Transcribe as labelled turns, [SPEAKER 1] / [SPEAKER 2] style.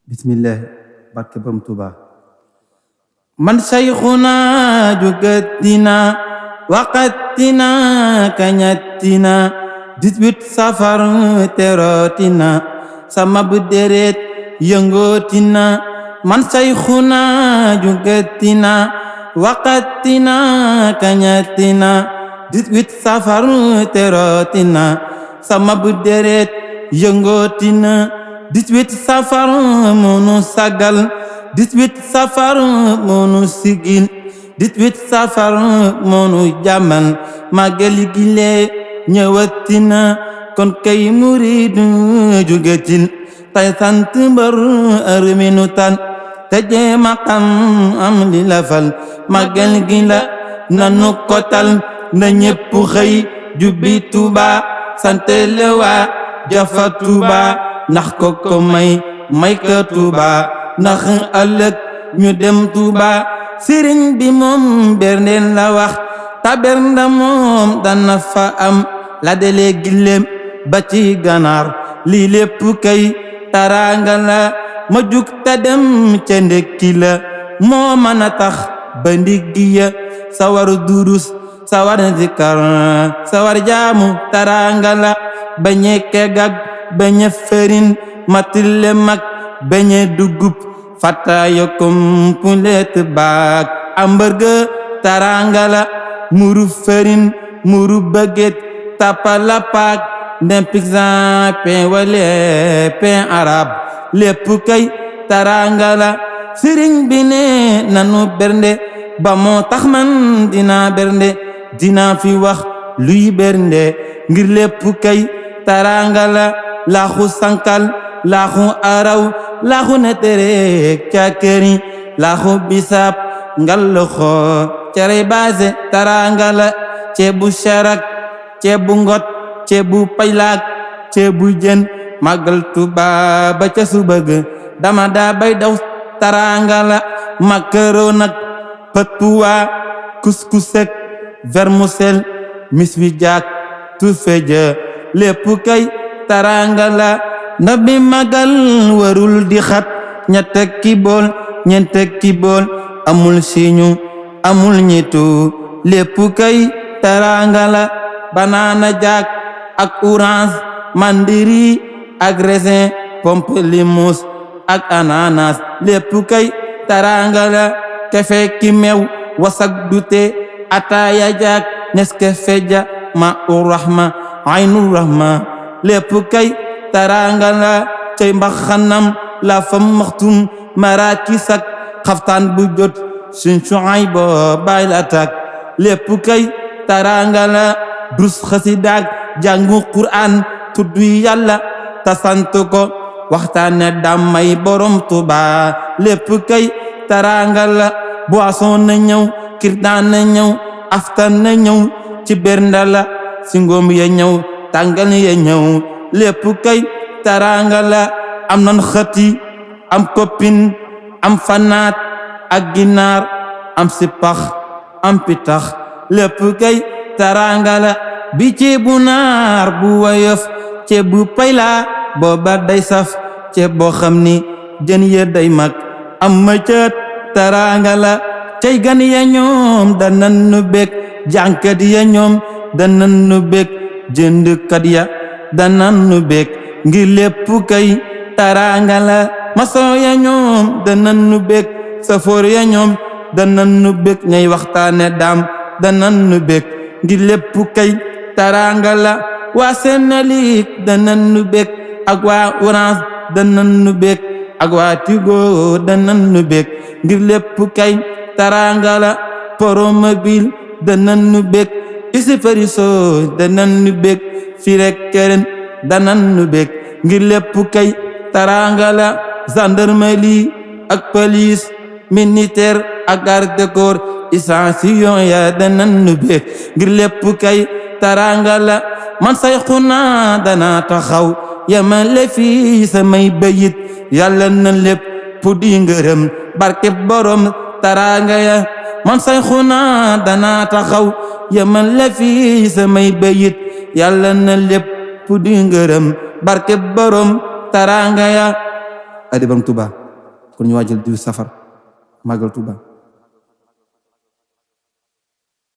[SPEAKER 1] bismillah barke borom Tuuba man sayxuna jugatina waqatina kañatina 18 safar terotina sama bu deret yëngootina man sayxuna jugatina waqatina kañatina 18 safar terotina sama bu deret yëngootina 18 safar munu sagal 18 safar munu sigil 18 safar munu jàmmal màggal gi lee ñëwatina kon kay muridu jugatil tay sant mbër arminu tan te jéema xam am li la fal màggal gi la nanu kotal na ñépp xëy jubbi Tuuba sante le waa jafa Tuuba ndax ko may ka Tuuba ndax ëllëg ñu dem Tuuba sëriñ bi moom berndeel la wax ta bernda moom dana fa am la dele gilleem ba ci ganaar lii lépp kay taraanga la ma jug ta dem ca ndekki la moo mën a tax ba ndiggi ya sawar durus sawar zikar sawar jaamu taraanga la ba ñekke gag ba ñe fërin matille mag ba ñe dugub fataaya kompulet baak hamburger taraanga la muru fërin muru baguette tapalapaak ndem pizza pain wale pain arabe lépp kay taraanga la sëriñ bi ne nanu bernde ba moo tax man dinaa bernde dinaa fi wax luy bernde ngir lépp kay taraanga la laaxu sankal laaxu araw laaxu netereek cakeri laaxu bisaab ngal loxo cere baase taraanga la ceebu sarak ceebu ngot ceebu paylaak ceebu jën màggal Tuuba ba ca subëg dama daa bay daw taraanga la macaron ak pëtuwa kuskusek vermicelle miswi jaak tufeja lépp kay taraanga la ndabi magal warul di xat ñett ki bool ñeent ki bool amul siñu amul ñitu lépp kay taraanga la banana jaak ak orange mandiri ak raisin pamplemousse ak ananas lépp kay taraanga la kafe ki meew wasak dute ataaya jaak Nescafé ja ma urahma aynu rahma lépp kay taraanga la cay mbaxanam la fa maxtum marakis ak xaftaan bu jot suñ suay bo bay la tak lépp kay taraanga la dus xasidaak jàngu Qur'an tuddu Yàlla ta sant ko waxtaane damay borom Tuuba lépp kay taraanga la boisson na ñëw kirdaan na ñëw aftan na ñëw ci bernda la singoom ya ñëw tàngal ya ñëw lépp kay taraanga la am nan xëti am koppin am fanaat ak ginaar am sipax am pitax lépp kay taraanga la bi ceebu naar bu woyof ceebu payla booba day saf ceeb boo xam ni jën ya day mag am ma cët taraanga la cay gan ya ñoom danan nu bég jànkat ya ñoom danan nu bég jëndkat ya danan nu bég ngir lépp kay taraanga la maçon ya ñoom danan nu bég safoor ya ñoom danan nu bég ñay waxtaane daam danan nu bég ngir lépp kay taraanga la waa Senelec danan nu bég ak waa Orange danan nu bég ak waa Tigo danan nu bég ngir lépp kay taraanga la Promobile danan nu bég Isifariso danan nu bég firek keren danan nu bég ngir lépp kay taraanga la gendarmerie ak police militaire ak garde corps station ya danan nu bég ngir lépp kay taraanga la man sayxuna dana taxaw yamale fi samay bayit yàlla na lépp di ngërëm barke borom taraanga ya man sayxuna dana taxaw yamale fi samay bayit yàlla na lépp di ngërëm barke borom taraanga ya addi borom Touba kon ñu waajal 18 safar màggal Touba